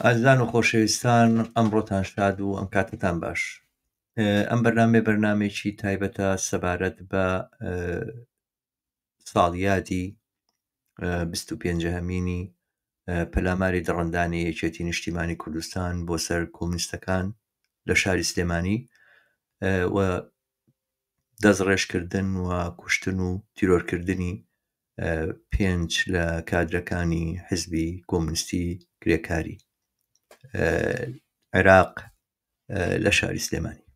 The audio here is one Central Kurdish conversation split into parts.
ئازیزان و خۆشەویستان ئەمڕۆتان شاد و ئەم کاتەتان باش. ئەم بەرنامەیە بەرنامەیەکی تایبەتە سەبارەت بە ساڵیادی 25 هەمینی پەلاماری دڕندانی یەکێتی نیشتیمانی کوردستان بۆ سەر کۆمونیستەکان لە شاری سلێمانی و دەستڕێژکردن و کوشتن و تیرۆرکردنی پێنج لە کادرەکانی حزبی کۆمونیستی کرێکاری عێراق لە شاری سلێمانی.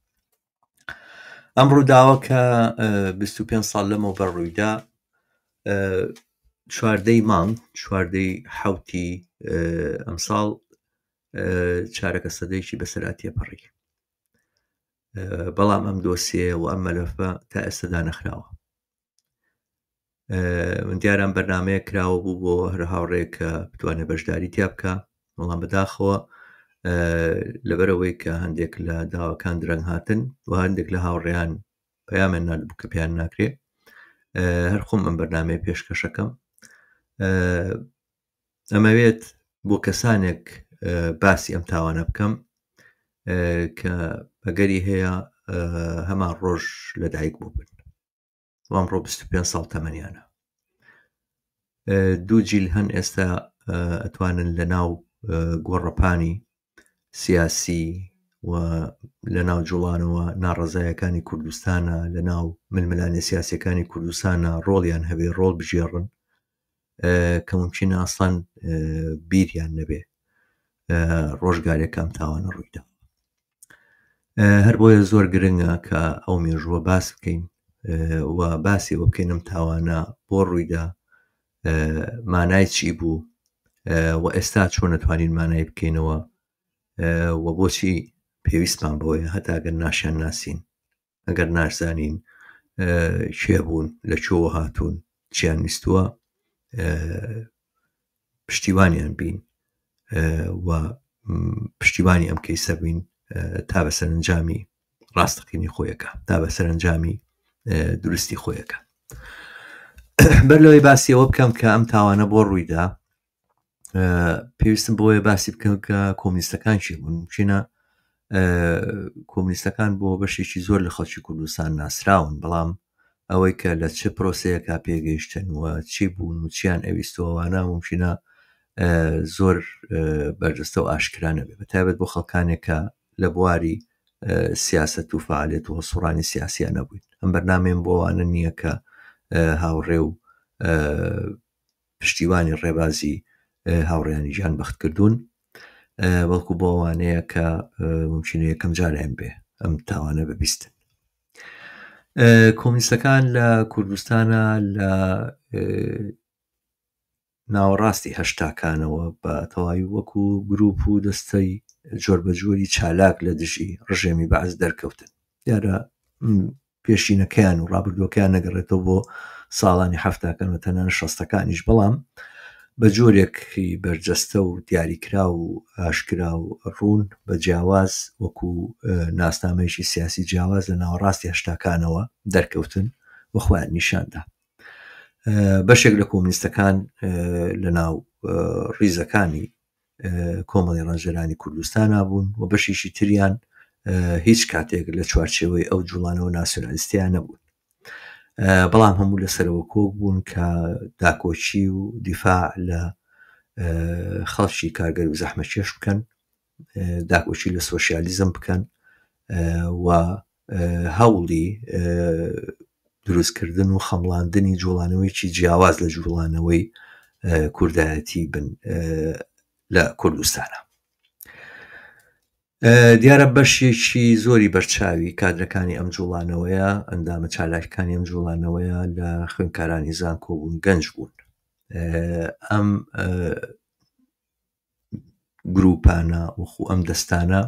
ئەم ڕووداوە کە 25 ساڵ لەمەوبەر ڕوویدا چواردەی مانگ چواردەی حوتی ئەمساڵ چارەکە سەدەیەکی بەسەرا تێپەڕی. بەڵام ئەم دۆسیەیە و ئەم مەلەفە تا ئێستا دانەخراوە. من دیارە ئەم بەرنمەیە کراوە بوو بۆ هەر هاوڕێ کە بتوانێت بەشداری تیا بکە بەڵام بەداخەوە لەبەرەوەی کە هەندێک لە داواکان درەنگ هاتن و هەندێک لە هاوڕێیان پەیامیان ناردبوو کە پێیان ناکرێ هەر خۆم ئەم بەرنمەیە پێشکەشەکەم ئەمەوێت بۆ کەسانێک باسی ئەم تاوانە بکەم کە ئەگەری هەیە هەمان ڕۆژ لەدایک بوو بن ئەمڕۆ 25 ساڵ تەمەنیانە دوو جیل هەن ئێستا ئەتوانن لە ناو گۆڕەپانی سیاسی و لە ناو جوڵانەوە ناڕەزایەکانی کوردستانە لە ناو ململانێ سیاسەکانی کوردستانە ڕۆڵیان هەبێ ڕۆڵ بگێڕن کە ممکنە ئەسڵەن بیریان نەبێ ڕۆژگارێک ئەم تاوانە ڕوویدا هەر بۆیە زۆر گرنگە کە ئەو مێژووە باس بکەین و باسی ئەوە بکەین ئەم تاوانە بۆ ڕوویدا مانای چی بوو و ئێستا چۆن نەتوانین مانای بکەینەوە و بۆچی پێویستمان بۆیە هەتا گەر ناشیان ناسین ئەگەر ناشزانین کێ بوون لە کوێوە هاتوون چیان ویستووە پشتیوانیان بین و پشتیوانی ئەم کەیسە بین تا بە سەرنجامی ڕاستەقینی خۆیەکە تا بە سەرنجامی دروستی خۆیەکە بەر لەوەی باسی ئەوە بکەم کە ئەم تاوانە بۆ ڕوویدا پێویستم بۆیە باسی بکەم کە کۆمنیستەکان چی بوون چینە کۆمنیستەکان بۆ بەشێکی زۆر لە خەڵکی کوردستان ناسراون بەڵام ئەوەی کە لە چ پرۆسەیەکا پێگەیشتن و چی بوون و چیان ئەویستەوەوانە ممکنە زۆر بەرجەستە و ئاشکرا نەبێت بە تایبەت بۆ خەڵکانێک کە لە بواری سیاست و فعالێت و هەڵسوڕانی سیاسیان نەبووین ئەم بەرنامەیەم بۆ ئەوانە نییە کە هاوڕێ و پشتیوانی ڕێبازی هاوڕێیانی گیان بەختکردوون بەڵکو بۆ ئەوانەیە کە ممکنە یەکەم جاریان بێ ئەم تاوانە ببیستن کۆمنیستەکان لە کوردستانە لە ناوەڕاستی هەشتاکانەوە بە تەواوی وەکو گروپ و دەستەی جۆربەجۆری چالاک لە دژی ڕژێمی بەعس دەرکەوتن دیارە پێشینەکەیان و ڕابردووەکەیان نەگەڕێتەوە بۆ ساڵانی حەفتاکان و تەنانەت شەستەکانیش، بەڵام بە جۆرێکی بەرجەستە و دیاریکراو و ئاشکرا و ڕوون بە جیاواز وەکو ناسنامەیەکی سیاسی جیاواز لە ناوەڕاستی هەشتاکانەوە دەرکەوتن و خۆیان نیشاندا. بەشێک لە کۆمونیستەکان لە ناو ڕیزەکانی کۆمەڵی ڕەنجدەرانی کوردستانا بوون و بەشێکی تریان هیچ کاتێک لە چوارچێوەی ئەو جوڵانەوە ناسیۆنالیستیان نەبوون بەڵام هەموو لەسەرەوە کۆک بوون کە داکۆکی و دیفاع لە خەڵکی کارگەر و زەحمەکێش بکەن داکۆکی لە سۆسیالیزم بکەن و هەوڵی دروستکردن و خەمڵاندنی جوڵانەوەیکی جیاواز لە جوڵانەوەی کوردایەتی بن لە کوردستانە. دیارە بەشێکی زۆری بەرچاوی کادرەکانی ئەم جوڵانەوەیە ئەندامە چالاکەکانی ئەم جوڵانەوەیە لە خوێندکارانی زانکۆ بوون گەنج بوون ئەم گروپانە وەخو ئەم دەستانە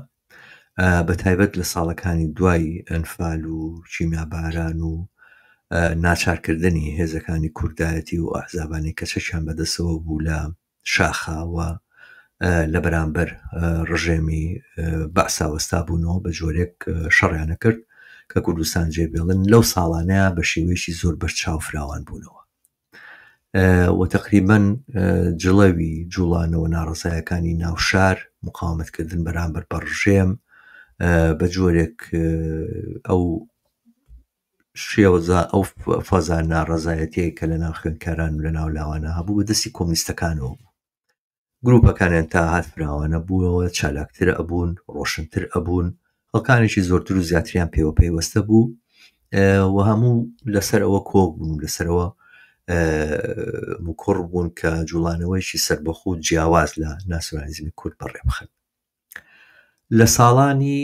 بە تایبەت لە ساڵەکانی دوای ئەنفال و کیمیاباران و ناچارکردنی هێزەکانی کوردایەتی و ئەحزابانی کە چەکیان بەدەستەوە بوو لە شاخاوە لە بەرامبەر ڕژێمی بەعسا وەستابوونەوە بە جۆرێک شەڕیانە کرد کە کوردستان جێبێڵن لەو ساڵانەیە بە شێوەیەکی زۆر بەرچاو فراوان بوونەوە. و تەقریبەن جڵەوی جوڵانەوە ناڕەزایەکانی ناو شار، مقاومەتکردن بەرامبەر بە ڕژێم، بە جۆرێک ئەو شێوەزا ئەو فەزا ناڕەزایەتیەی کە لە ناو خوێندکاران و لە ناو لاوانە هەبوو بە دەستی کۆمنیستەکانەوە بوو. گروپەکانیان تا هات فراوانە بووەوە، چالاکتر ئەبوون، ڕۆشنتر ئەبوون، خەڵکانێکی زۆرتر و زیاتریان پێوە پەیوەستە بوو و هەموو لەسەر ئەوە کۆک بوون و لەسەرەوە مکوڕ بوون کە جوڵانەوەیەکی سەربەخۆ و جیاواز لە ناسیۆنالیزمی کورد بەڕێ بخەن. لە ساڵانی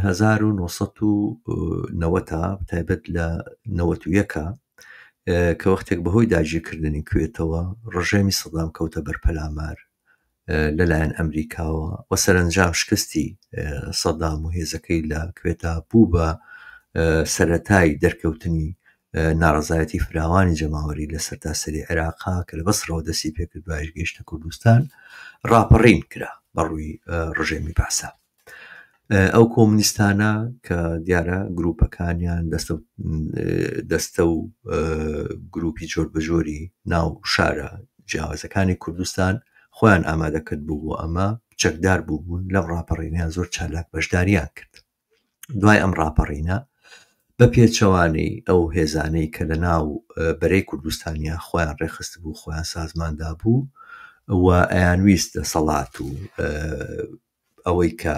1990 تایبەت لە 91 کە وەختێک بەهۆی داگیرکردنی کوێتەوە ڕژێمی سەدام کەوتە بەر پەلامار لەلایەن ئەمریکاوە و سەرەنجام شکستی سەدام و هێزەکەی لە کوێتا بوو بە سەرەتای دەرکەوتنی ناڕەزایەتی فراوانی جەماوەری لە سەرتاسەری عێراقا کە لە بەسڕەوە دەستی پێکرد دوایش گەیشتە کوردستان ڕاپەڕین کرا بە ڕووی ڕژێمی بەعسا. ئەو کۆمنیستانە کە دیارە گروپەکانیان دەستە دەستە و گروپی جۆر بەجۆری ناو شارە جیاوازەکانی کوردستان خۆیان ئامادە کرد بوو بۆ ئەمە چەکدار بوو بوون لەم ڕاپەڕینیان زۆر چالاک بەشداریان کرد. دوای ئەم ڕاپەڕینە بە پێچەوانەی ئەو هێزانەی کە لە ناو بەرەی کوردستانیا خۆیان ڕێکخستبوو خۆیان سازمان دابوو و ئەیانویست دەسەڵات و ئەوەی کە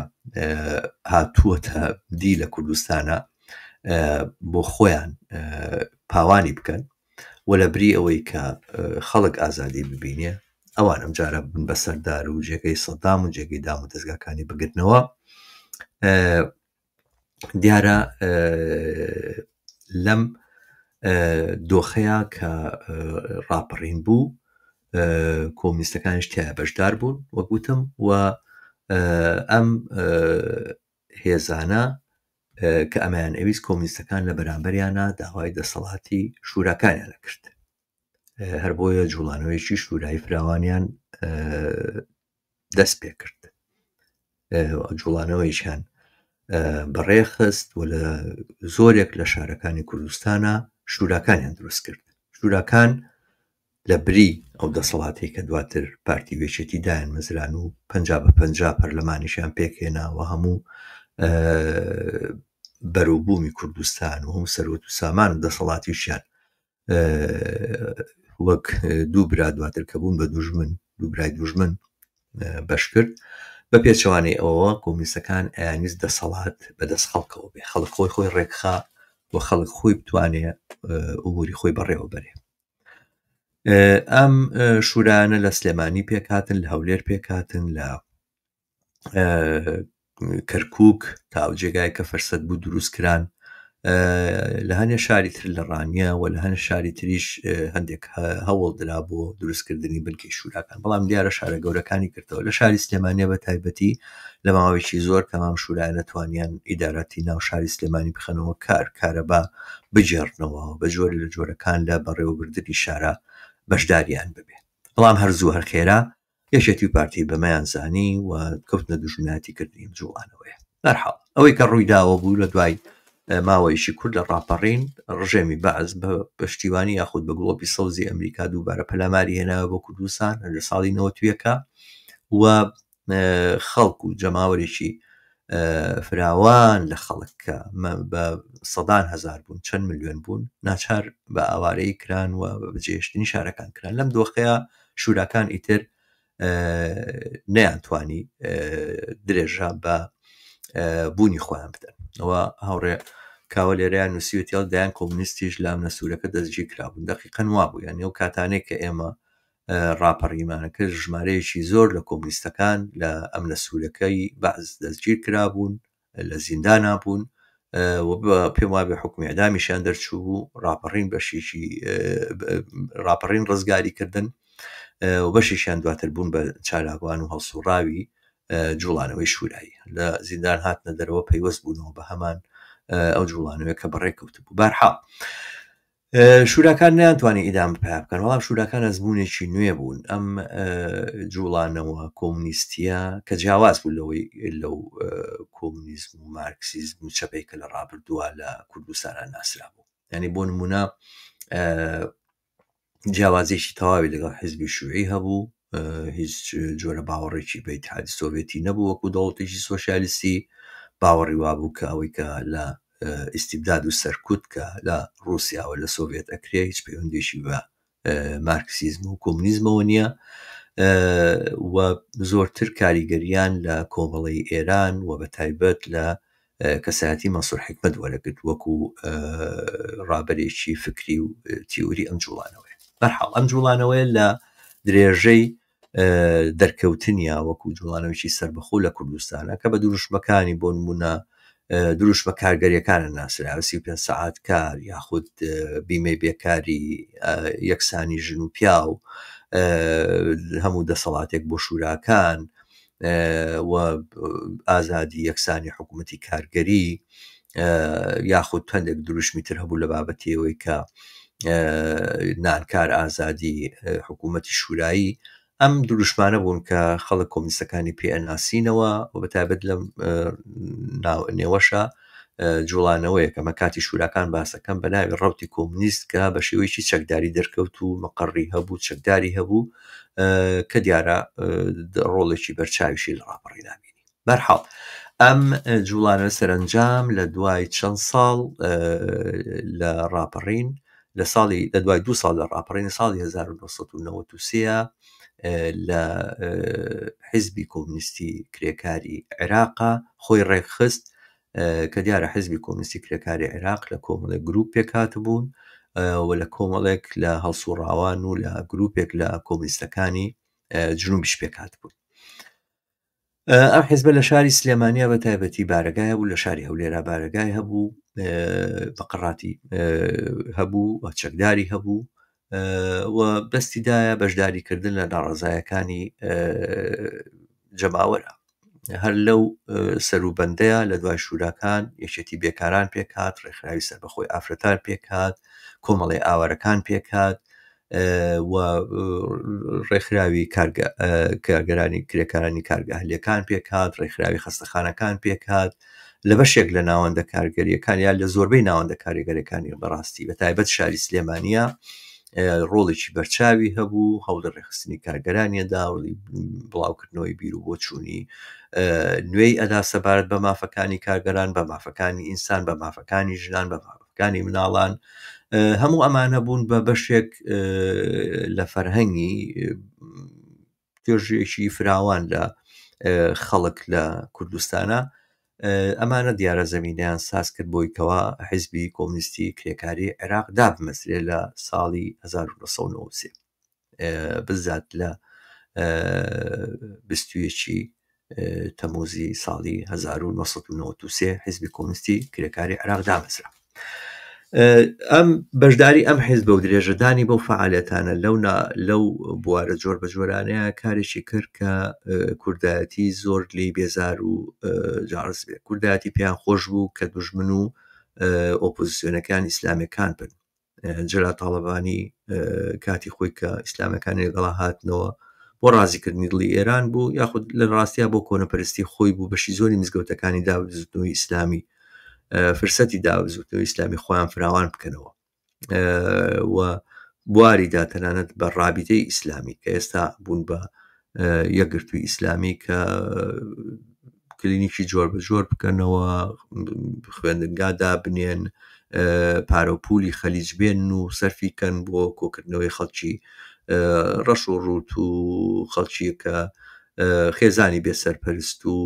هاتووەتە دی لە کوردستانە بۆ خۆیان پاوانی بکەن و لە بری ئەوەی کە خەڵک ئازادی ببینێ ئەوان ئەمجارە بن بە سەردار و جێگەی سەدام و جێگەی دام و دەزگاکانی بگرنەوە دیارە لەم دۆخەیە کە ڕاپەڕین بوو کۆمنیستەکانیش تیا بەشدار بوون وەک وتم و ئەم هێزانە کە ئەمەیان ئەویست کۆمنیستەکان لە بەرامبەریانە داوای دەسەڵاتی شوراکانیان کرد هەر بۆیە جوڵانەوەیەکی شورای فراوانیان دەست پێ کرد جوڵانەوەیشیان بەڕێخست و لە زۆرێک لە شارەکانی کوردستانە شوراکانیان دروست کرد شوراکان لە بری ئەو دەسەڵاتەی کە دواتر پارتی و یەکێتی دایان مەزران و 50 بە 50 پەرلەمانیشیان پێکهێنا و هەموو بەروبوومی کوردستان و هەموو سەروەت و سامان و دەسەڵاتیشیان وەک دوو برا دواتر کە بوون بە دوژمن دوو برای دوژمن بەش کرد بە پێچەوانەی ئەوەوە کۆمنیستەکان ئەیانویست دەسەڵات بەدەست خەڵکەوە بێ خەڵک خۆی خۆی ڕێکخا و خەڵک خۆی بتوانێ ئوموری خۆی بەڕێوە بەرێ ئەم شورانە لە سلێمانی پێکهاتن لە هەولێر پێکهاتن لە کەرکک تا ئەو جێگای کە فرسەت بوو دروست کران لە هەنێ شاری تر لە ڕانیە و لە هەنێ شاری تریش هەندێک هەوڵ درا بۆ دروستکردنی بنکەی شوراکان بەڵام دیارە شارە گەورەکانی کردەوە لە شاری سلێمانیە بە تایبەتی لە ماوەیەکی زۆر تەمام شورایانە توانیان ئیداراتی ناو شاری سلێمانی بخەنەوە کار کارەبا بگێڕنەوە بە جۆرە لە جۆرەکان لە بەڕێوەبردنی شارە بەشداریان ببێ بەڵام هەر زوو هەر خێرا یەکێتی و پارتی بەمەیان زانی و کەوتنە دوژمنایەتی کردنی جوڵانەوەیە بەرحاڵ ئەوەی کە ڕوویداوە بوو لە دوای ماوەیەکی کورت لە ڕاپەڕین ڕژێمی بەعس بە پشتیوانی یاخود بە گڵۆپی سەوزی ئەمریکا دووبارە پەلاماری هێناوە بۆ کوردستان لە ساڵی 91 و خەڵک و جەماوەرێکی فراوان لە خەڵک کە بە سەدان هەزار بوون چەند ملیۆن بوون ناچار بە ئاوارەی کران و بە بەجێهێشتنی شارەکان کران لەم دۆخەیە شوراکان ئیتر نەیانتوانی درێژە بە بوونی خۆیان بدەن ئەوە هاوڕێ کاوە لێرەیان نووسیوێتی دایان کۆمنیستیش لە ئەمنە سوورەکە دەستگیر کرابوون دەقیقەن وابوو یان ئەو کاتانێک کە ئێمە ڕاپەڕیمانە کرد ژمارەیەکی زۆر لە کۆمنیستەکان لە ئەمنە سوورەکەی بەعس دەستگیر کرابوون لە زیندانا بوون و پێم وابێ حکومی ئەدامیشیان دەرچوو بوو ڕاپەڕین بەشێکی ڕاپەڕین ڕزگاری کردن و بەشێکیان دواتر بوون بە چالاکوان و هەڵسوڕاوی جوڵانەوەی شوورایی لە زیندان هاتنە دەرەوە پەیوەست بوونەوە بە هەمان ئەو جوڵانەوەی کە بەڕێکەوت بوو بارحاڵ شوراکان نەیانتوانی ئیدامە پیا بکەن، بەڵام شوراکان ئەزموونێکی نوێ بوون. ئەم جوڵانەوە کۆمونیستیە کە جیاواز بوو لەوەی لەو کۆمونیزم و مارکسیزم و چەپەی کە لە ڕابردووە لە کوردستانە ناسرا بوو. یعنی بۆ نمونە. جیاوازیی تەواوی لەگەڵ حیزبی شوعی هەبوو هیچ جۆرە باوەڕێکی بە ئیتحادی سۆڤێتی نەبوو وەکو دەوڵەتێکی سۆسیالیستی باوەڕی وابوو کە ئەوەی کە لە ئیستیبداد و سەرکوت کە لە ڕووسیاوە لە سۆڤێت ئەکرێ هیچ پەیوەندێکی بە مارکسیزم و کۆمونیزمەوە نییە و زۆرتر کاریگەریان لە کۆمەڵەی ئێران و بە تایبەت لە کەسایەتی مەنسوور حیکمەت وەرەگرت وەکو ڕابەرێکی فکری و تیوری ئەم جوڵانەوەیە. بەرحاڵ ئەم جوڵانەوەیە لە درێژەی دەرکەوتنیا وەکو جوڵانەوەیکی سەربەخۆ لە کوردستانە کە بە دروشمەکانی بۆ نمونە دروشمە کارگەریەکانە ناسراوە 35 سەعات کار یاخود بیمەی بێکاری یەکسانی ژن و پیاو هەموو دەسەڵاتێک بۆ شوراکان و ئازادی یەکسانی حکوومەتی کارگەری یاخود هەندێک دروشمی تر هەبوو لە بابەتی ئەوەی کە نانکار ئازادی حکوومەتی شوورایی ئەم دروشمانە بوون کە خەڵک کۆمنیستەکانی پێ ئەناسینەوە و بە تایبەت لەم نێوەشە جوڵانەوەیەک ئەمە کاتی شوراکان باسەکەم بە ناوی ڕەوتی کۆمنیست کە بە شێوەیەکی چەکداری دەرکەوت و مەقەڕی هەبوو چەکداری هەبوو کە دیارە ڕۆڵێکی بەرچاویشی لە ڕاپەڕینا بینی. بەرحاڵ ئەم جوڵانە سەرەنجام لە دوای چەند ساڵ لە ڕاپەڕین لە ساڵی لە دوای دو ساڵ لە ڕاپەڕین ساڵی 1993 لە حیزبی کۆمنیستی کرێکاری عێراقا خۆی ڕێکخست کە دیارە حیزبی کۆمنیستی کرێکاری عێراق لە کۆمەڵێک گروپ پێکهاتبوون و لە کۆمەڵێک لە هەڵسوڕاوان و لە گروپێک لە کۆمنیستەکانی جنوبیش پێکهاتبوون. ئەم حیزبە لە شاری سلێمانیا بە تایبەتی بارەگای هەبوو لە شاری هەولێرا بارەگای هەبوو بەقڕاتی هەبوو و چەکداری هەبوو و دەستی دایە بەشداریکردن لە ناڕەزایەکانی جەماوەرە هەر لەو سەروبەندەیە لە دوای شوراکان یەکێتی بێکاران پێکهات ڕێکخراوی سەربەخۆی ئافرەتان پێکهات کۆمەڵی ئاوارەکان پێکهات و ڕێکخراوی کارگەرانی کرێکارانی کارگە ئەهلیەکان پێکهات ڕێکخراوی خەستەخانەکان پێکهات لە بەشێک لە ناوەندە کارگەریەکان یا لە زۆربەی ناوەندە کارگەرەکانی بەڕاستی بە تایبەت شاری سلێمانە ڕۆڵێکی بەرچاوی هەبوو هەوڵی ڕێکخستنی کارگەرانیەدا هەوڵی بڵاوکردنەوەی بیر و بۆچوونی نوێی ئەدا سەبارەت بە مافەکانی کارگەران بە مافەکانی ئینسان بە مافەکانی ژنان بە مافەکانی مناڵان هەموو ئەمانە بوون بە بەشێک لە فەرهەنگی توێژێکی فراوان لە خەڵک لە کوردستانە ئەمانە دیارە زەمینەیان ساز کرد بۆی کەوا حیزبی کۆمنیستی کرێکاری عێراق دابمەزرێ لە ساڵی 1993 بزات لە بیستویەکی تەموزی ساڵی 1993 حیزبی کۆمنیستی کرێکاری عێراق دامەزرا. ئەم بەشداری ئەم حیزبە و درێژەدانی بەو فعالەتانە لەو لەو بوارە جۆر بە جۆرانەیە کارێکی کرد کە کوردایەتی زۆر لی بێزار و جاڕز بێ کوردایەتی پێیان خۆش بوو کە دوژمن و ئۆپۆزیسیۆنەکان ئیسلامەکان بن جەلال تاڵەبانی کاتی خۆی کە ئیسلامەکانی لەگەڵا هاتنەوە بۆ ڕازیکردنی دڵی ئێران بوو یاخود لە ڕاستیا بۆ کۆنەپەرستی خۆی بوو بەشی زۆری مزگەوتەکانی دا بزوتنەوەی ئیسلامی فرسەتی دا بزوتنەوەی ئیسلامی خۆیان فراوان بکەنەوە و بواری دا تەنانەت بە ڕابیتەی ئیسلامی کە ئێستا بوون بە یەکگرتووی ئیسلامی کە کلینیکی جۆر بە جۆر بکەنەوە خوێندنگا دابنێن پارە و پولی خەلیج بێن و سەرفی کەن بۆ کۆکردنەوەی خەڵکی ڕەش و ڕوت و خەڵکی کە خێزانی بێ سەرپەرست و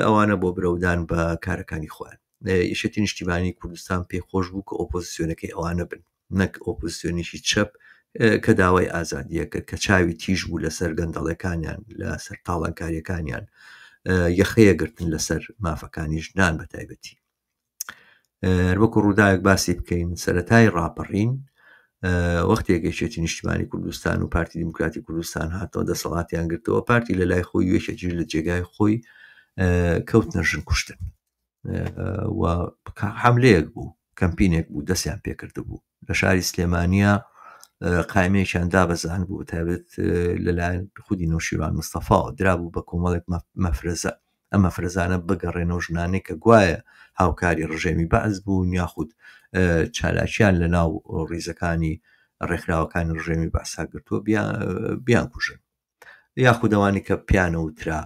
ئەوانە بۆ برەودان بە کارەکانی خۆیان یەکێتی نیشتیمانی کوردستان پێی خۆش بوو کە ئۆپۆزیسیۆنەکەی ئەوانە بن نەک ئۆپۆزیسیۆنێکی چەپ کە داوای ئازادیە کرد کە چاوی تیژ بوو لەسەر گەندەڵەکانیان لەسەر تاڵانکاریەکانیان یەخەیە گرتن لەسەر مافەکانی ژنان بە تایبەتی وەکو ڕووداوێک باسی بکەین سەتای ڕاپەڕین وەختێک یەکێتی نیشتمانی کوردستان و پارتی دیموکراتی کوردستان هاتەوە دەسەڵاتیان گرتەوە پارتی لە لای خۆی یەکێتیش لە جێگای خۆی کەوتنە ژن کوشتن و حملەیەک بوو کەمپینێک بوو دەستیان پێکرد بوو لە شاری سلێمانە قایمەیەکیان دابەزان بوو تایبەت لەلایەن خودی نەوشیروان مستەفاوە درابوو بە کۆمەڵێک مەفرەزە ئەم مەفرەزانە بگەڕێنەوە ژنانەی کە گوایە هاوکاری ڕژێمی بەعس بوون یاخود چالاکیان لە ناو ڕیزەکانی ڕێکخراوەکانی ڕژێمی بەعسا گرتووە بیان کوژن یاخود ئەوانەی کە پیانە وترا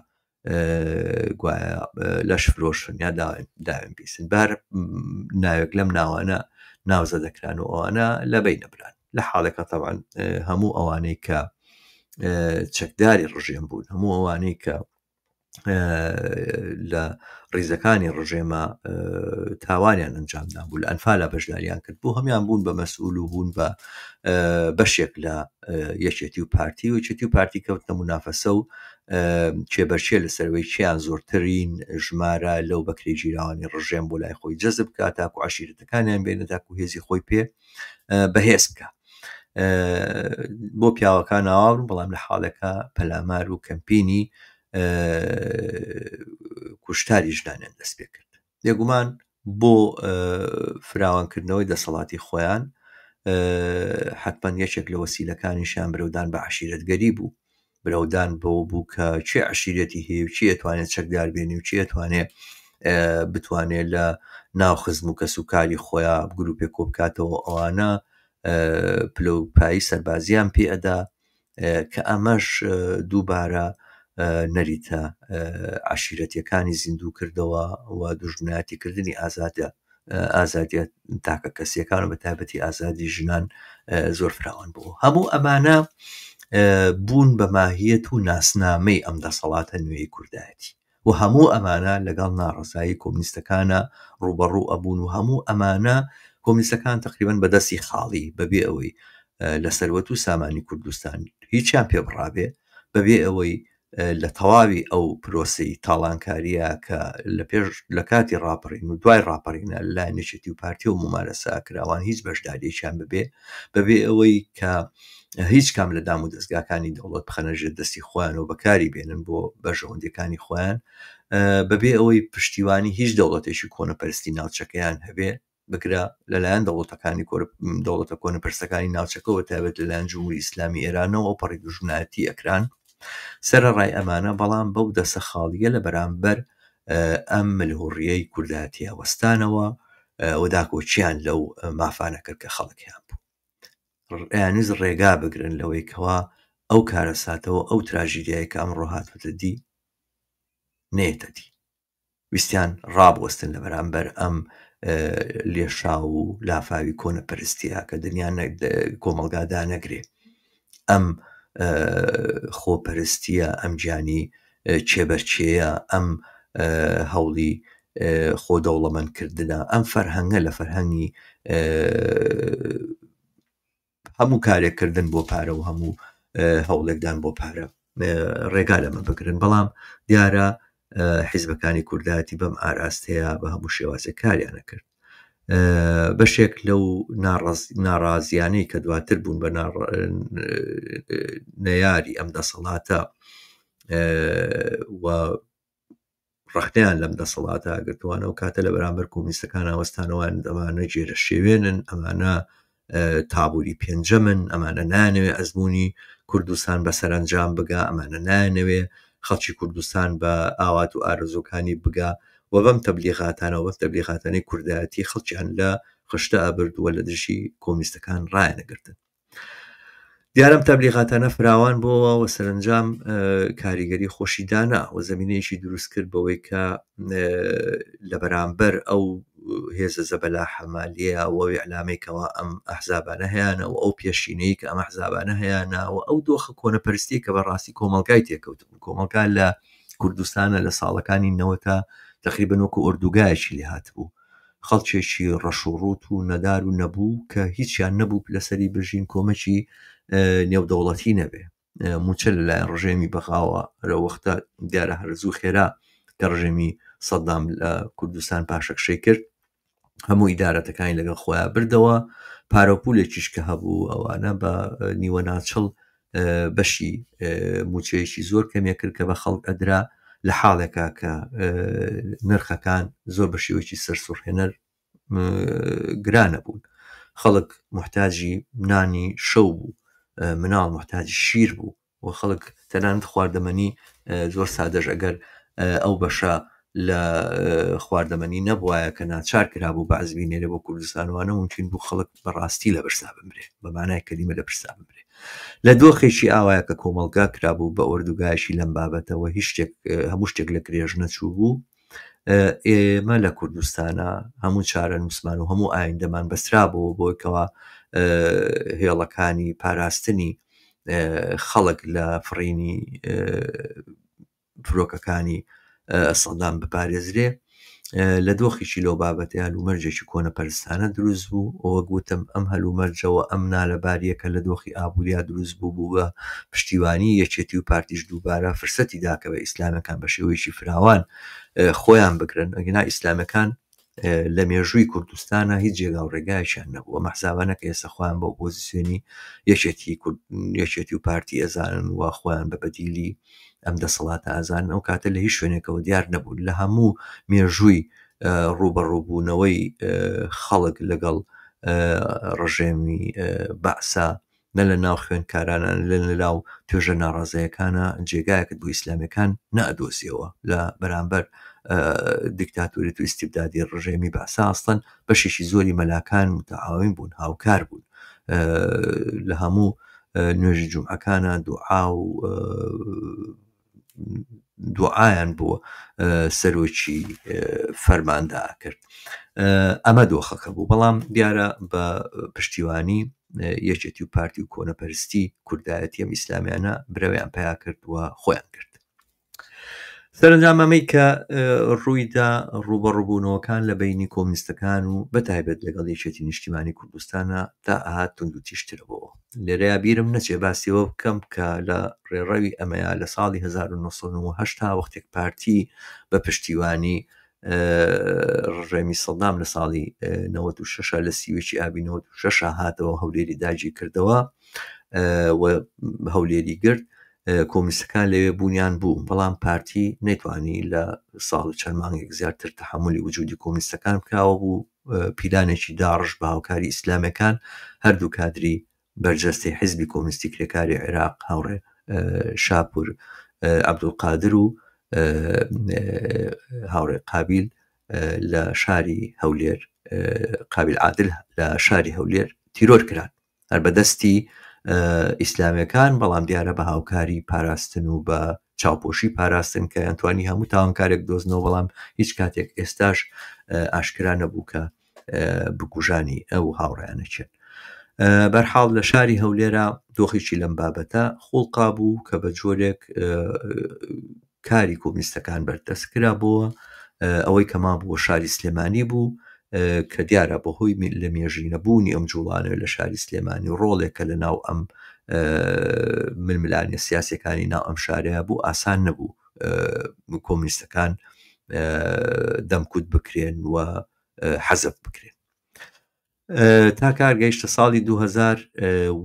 گوایە لەش فرۆشن یا داوێن پیسن بار ناوێک لەم ناوانە ناوزە دەکران و ئەوانە لە بین نەبران لە حاڵێکە تەوان هەموو ئەوانەی کە چەکداری ڕژێم بوون هەموو ئەوانەی کە لە ڕیزەکانی ڕژێمە تاوانیان ئەنجامدا بوو لە ئەنفالا بەشداریان کرد بوو هەمان بوون بە مەسئول و بوون بە بەشێک لە یەکێتی و پارتی و یەکێتی و پارتی کەوتنە منافەسە و کێبەرچێ لە سەروەی کیان زۆرترین ژمارە لەو بەکرێگیراوانی ڕژێم بۆ لای خۆی جەزب بکات تاکو عەشیرەتەکانیان بێنە تاکو هێزی خۆی پێ بەهێز بکە بۆ پیاوەکان ئاوا بوو بەڵام لە حاڵێکا پەلامار و کەمپینی کوشتاری ژنانیان دەست پێ کرد بێگومان بۆ فراوانکردنەوەی دەسەڵاتی خۆیان حتمما یەکێک لە وەسیلەکانیشیان برەودان بە عشیرەتگەری بوو برەودان بەوە بوو کە کێ عەشیرەتی هەیە و کێ ئەتوانێت چەکدار بێنی و کێ ئەتوانێت بتوانێت لە ناو خزم و کەس و کاری خۆیان گروپێک کۆ بکاتەوە ئەوانە پلە و پایی سەربازیان پێ ئەدا کە ئەمەش دووبارە نەریتە عەشیرەتیەکانی زیندوو کردەوە و دوژمنایەتیکردنی ئازادە ئازادیە تاکە کەسیەکان و بە تایبەتی ئازادی ژنان زۆر فراوان بوو هەموو ئەمانە بوون بە ماهیەت و ناسنامەی ئەم دەسەڵاتە نوێی کوردایەتی و هەموو ئەمانە لەگەڵ ناڕەزایی کۆمنیستەکانە ڕوبەڕوو ئەبوون و هەموو ئەمانە کۆمنیستەکان تقریبان بەدەستی خاڵی بەبێ ئەوەی لە سەروەت و سامانی کوردستان هیچیان پێ بڕابێ بەبێ ئەوەی لە تەواوی ئەو پرۆسەی تاڵانکارییە کە لە پێش لە کاتی ڕاپەڕین و دوای ڕاپەڕینە لەلایەن یەکێتی و پارتی و مومارەسە کراوان هیچ بەشداریەکیان ببێ بەبێ ئەوەی کە هیچ کام لە دام و دەستگاکانی دەوڵەت بخەنە ژێر دەستی خۆیان و بەکاری بێنن بۆ بەرژەوەندیەکانی خۆیان بەبێ ئەوەی پشتیوانی هیچ دەوڵەتێکی کۆنەپەرستی ناوچەکەیان هەبێ بگرە لەلایەن دەوڵەتەکانی دەوڵەتە کۆنەپەرستەکانی ناوچەکەوە تایبەت لەلایەن جمهوری ئیسلامی ئێرانەوە ئەوپەڕی دوژمنایەتی ئەکران سەرەڕای ئەمانە بەڵام بەو دەسە خاڵیە لە بەرامبەر ئەم ملهوڕیەی کوردایەتیە وەستانەوە و داکۆکیان لەو مافانە کرد کە خەڵک هەیان بوو ئەیانویست ڕێگا بگرن لەوەی کەوا ئەو کارەساتەوە ئەو تراژیدیای کە ئەمڕۆ هاتووەتە دی نێتە دی ویستیان ڕابوەستن لە بەرامبەر ئەم لێشاو و لافاوی کۆنەپەرستیە کە دنیا کۆمەڵگا دانەگرێ ئەم خۆپەرستیە ئەم گیانی کێبەرکێیە ئەم هەوڵی خۆ دەوڵەمەندکردنە ئەم فەرهەنگە لە فەرهەنگی هەموو کارێک کردن بۆ پارە و هەموو هەوڵێکدان بۆ پارە ڕێگا لەمە بگرن بەڵام دیارە حیزبەکانی کوردایەتی بەم ئاراستەیە بە هەموو شێوازێک کاریانە کرد بەشێک لەو ناڕازیانەی کە دواتر بوون بە نەیاری ئەم دەسەڵاتە و ڕەخنەیان لەم دەسەڵاتە گرتووانە و کاتە لە بەرامبەر کۆمیستەکان ئاوەستانەوەیان ئەمانە گێرە شێوێنن ئەمانە تابووری پێنجەمن ئەمانە نانەوێ ئەزمموی کوردستان بە سەرنجام بگا ئەمانە نانەوێ خەڵکی کوردستان بە ئاوات و ئارەزوەکانی بگا و بەم تەبلیغاتانەوە بەم تەبلیغاتانەی کوردایەتی خەڵکیان لە خشتە ئەبرد و لە دژی کۆمیستەکان ڕایانەگرتن دیارە ئەم تەبلیغاتانە فراوان بۆەوە و سەرنجام کاریگەری خۆشی دانا و زمینەیەکی دروست کرد بەوەی کە لە بەرامبەر ئەو هێزە زەبەلاحە مالیە و ئیعلامەی کەوا ئەم ئەحزابانە هەیانە و ئەو پێشینەی کە ئەم ئەحزابانە هەیانە و ئەو دۆخە کۆنەپەرستی کە بەڕاستی کۆمەڵگای تێکەوت کۆمەڵگا لە کوردستانە لە ساڵەکانی نەوەتا تقریبن وەکو ئۆردوگایەکی لێ هاتبوو خەڵکێکی ڕەش و ڕووت و نەدار و نەبوو کە هیچیان نەبوو لەسەری بژین کۆمەکی نێودەوڵەتی نەبێ موچە لەلایەن ڕژێمی بەغاوە لە وەختە دیارە هەر زوو خێرا کە ڕژێمی سەدام لە کوردستان پاشەکشەی کرد هەموو ئیدارەتەکانی لەگەڵ خۆیان بردەوە پارەپولێکیش کە هەبوو ئەوانە بە نیوە ناچڵ بەشی موچەیەکی زۆر کەمێک کرد کە بە خەڵک ئەدرا لە حاڵێکا کە نرخەکان زۆر بە شێوەیەکی سەرسوڕهێنەر گرانە بوون خەڵک محتاجی نانی شەو بوو مناڵ محتاجی شیر بوو و خەڵک تەنانەت خواردەمەنی زۆر سادەش ئەگەر ئەو بەشە لە خواردەمەنی نەبوایە کە ناچار کرابوو بەعس بینێرێ بۆ کوردستان وانە ممکن بوو خەڵک بەڕاستی لە برسا بمرێ بە مانای کەلیمە لە برسا بمرێ لە دۆخێکی ئاوایە کە کۆمەڵگا کرابوو بە ئۆردوگایشی لەم بابەتەوە هیچ شتێک هەموو شتێک لە کرێژ نەچوو بوو ئێمە لە کوردستانە هەموو چارەنووسمان و هەموو ئایندەمان بەسترابەوە بۆی کەوا هێڵەکانی پاراستنی خەڵک لە فڕینی فرۆکەکانی سەدام بپارێزرێ لە دۆخێکی لەو بابەتەی هەلومەرجێکی کۆنەپەرستانە دروست بوو وەک وتم ئەم هەلومەرجەوە ئەم نالەباریە کە لە دۆخی ئابووریا دروست بوو بوو بە پشتیوانی یەکێتی و پارتیش دووبارە فرسەتی دا کە بە ئیسلامەکان بە شێوەیەکی فراوان خۆیان بگرن ئەگینا ئیسلامەکان لە مێژووی کوردستانە هیچ جێگا و ڕێگایەکیان نەبوو ئەم حسابانە کە ئێستا خۆیان بە ئۆپۆزیسیۆنی یەکێتی یەکێتی و پارتی ئەزانن و خۆیان بە بەدیلی ئەم دەسەڵاتە ئازانن ئەو کاتە لە هیچ شوێنێکەوە دیار نەبوو لە هەموو مێژووی ڕووبەڕووبوونەوەی خەڵک لەگەڵ ڕژێمی بەعسا نە لە ناو خوێندکارانە نە لە ناو توێژە ناڕازەیەکانە جێگایەکت بۆ ئیسلامیەکان نەئەدۆزیەوە لە بەرامبەر دیکتاتۆریەت و ئیستیبدادی ڕژێمی بەعسا ئەسڵەن بەشێکی زۆری مەلاکان متعاون بوون هاوکار بوون لە هەموو نوێژی جومعەکانە دوعا و دوعایان بۆ سەرۆکی فەرماندە ئەکرد ئەمە دۆخەکە بوو بەڵام دیارە بە پشتیوانی یەکێتی و پارتی و کۆنەپەرستی کوردایەتی ئەم ئیسلامیانە برەویان پیا کرد و خۆیان کرد سەرەنجام ئەمەی کە ڕوویدا ڕووبەڕووبوونەوەکان لە بینی کۆمنیستەکان و بەتایبەت لەگەڵ یەکێتی نیشتیمانی کوردستانە تا ئاهات توندوتیژترەوە لێرەیا بیرم نەچێ باسی ئەوە بکەم کە لە ڕێڕەوی ئەمەیا لە ساڵی 1980 وەختێک پارتی بە پشتیوانی ڕژێمی سەدام لە ساڵی 96 لە سیوێکی ئابی 96 هاتەوە هەولێری داگیر کردەوە و هەولێری گرت کۆمیسەکان لەوێ بوونیان بوو بەڵام پارتی نەیتوانی لە ساڵ چەند مانگێک زیاتر تەحملی وجودی کۆمیستەکان بکاوە بوو پیلانێکی داڕشت بە هاوکاری ئیسلامەکان هەردوو کادری بەرجەستەی حیزبی کۆمۆنیستی کرێکاری عێراق هاوڕێ شاپور عەبدولقادر و هاوڕێ قابیل لە شاری هەولێر قابیل عادل لە شاری هەولێر تیرۆر کران هەر بە دەستی ئیسلامیەکان بەڵام دیارە بە هاوکاری پاراستن و بە چاوپۆشی پاراستن کە یانتوانی هەموو تاوانکارێک دۆزنەوە بەڵام هیچ کاتێک ئێستاش ئاشکرا نەبوو کە بکوژانی ئەو هاوڕیانە چێن بەرحاڵ لە شاری هەولێرە دۆخێکی لەم بابەتە خوڵقا بوو کە بە جۆرێک کاری کۆمنیستەکان بەردەست کرابۆوە ئەوەی کە مابووە شاری سلێمانی بوو کە دیارە بەهۆی لە مێژی نەبوونی ئەم جوڵانەوە لە شاری سلێمانی و ڕۆڵێک کە لە ناو ئەم ململانێ سیاسەکانی ناو ئەم شارەیە بوو ئاسان نەبوو کۆمنیستەکان دەمکوت بکرێن و حەزف بکرێن تا کار گەیشتە ساڵی 2000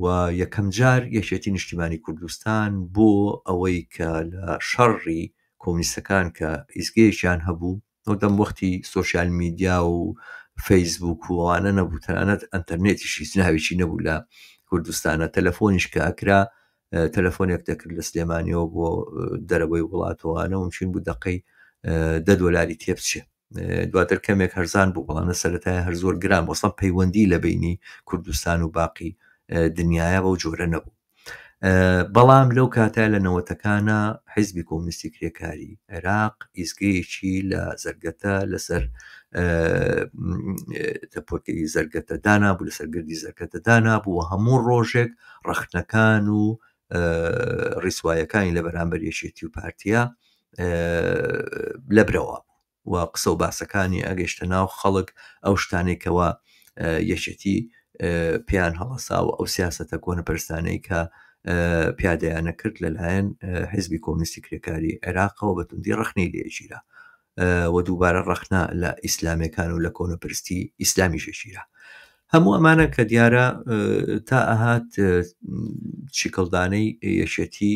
و یەکەم جار یەکێتی نیشتیمانی کوردستان بۆ ئەوەی کە لە شەڕی کۆمنیستەکان کە ئیزگەیەکیان هەبوو ئەو دەم وەختی سۆشیال میدیا و فەیسبوک و ئەوانە نەبوو تەنانەت ئەتەرنێتیش هیچ ناوێکی نەبوو لە کوردستانە تەلەفۆنیش کە ئەکرا تەلەفۆنێک دەکرد لە سلێمانیەوە بۆ دەرەوەی وڵاتەوانە ومچین بوو دقەی دە دۆلاری تێبچێ دواتر کەمێک هەرزان بوو بەڵام لە سەرەتای هەر زۆر گران بوو ئەسڵەن پەیوەندی لە بینی کوردستان و باقی دنیاە بەو جۆرە نەبوو بەڵام لەو کاتە لە نەوەتەکانە حیزبی کۆمنیستی کرێکاری عێراق ئیزگەیەکی لە زەرگەتە لەسەر تەپۆرکەی زەرگەتە دانابوو لەسەر گردی زەرگەتە دانابوو و هەموو ڕۆژێک ڕەخنەکان و ڕیسوایەکانی لە بەرامبەر یەکێتی و پارتیا لەبرەوە بوو و قسە و باسەکانی ئەگەشتە ناو خەڵک ئەو شتانەی کەوا یەکێتی پێیان هەڵەساوە ئەو سیاستە کۆنەپەرستانەی کە پیادەیانە کرد لەلایەن حزبی کۆمنیستی کرێکاری عێراقەوە بە توندی ڕخنەی لێگیرا و دووبارە ڕەخنە لە ئیسلامەکان و لە کۆنەپرستی ئیسلامیش گیرا هەموو ئەمانە کە دیارە تا ئەهات چیکڵدانەی یەکێتی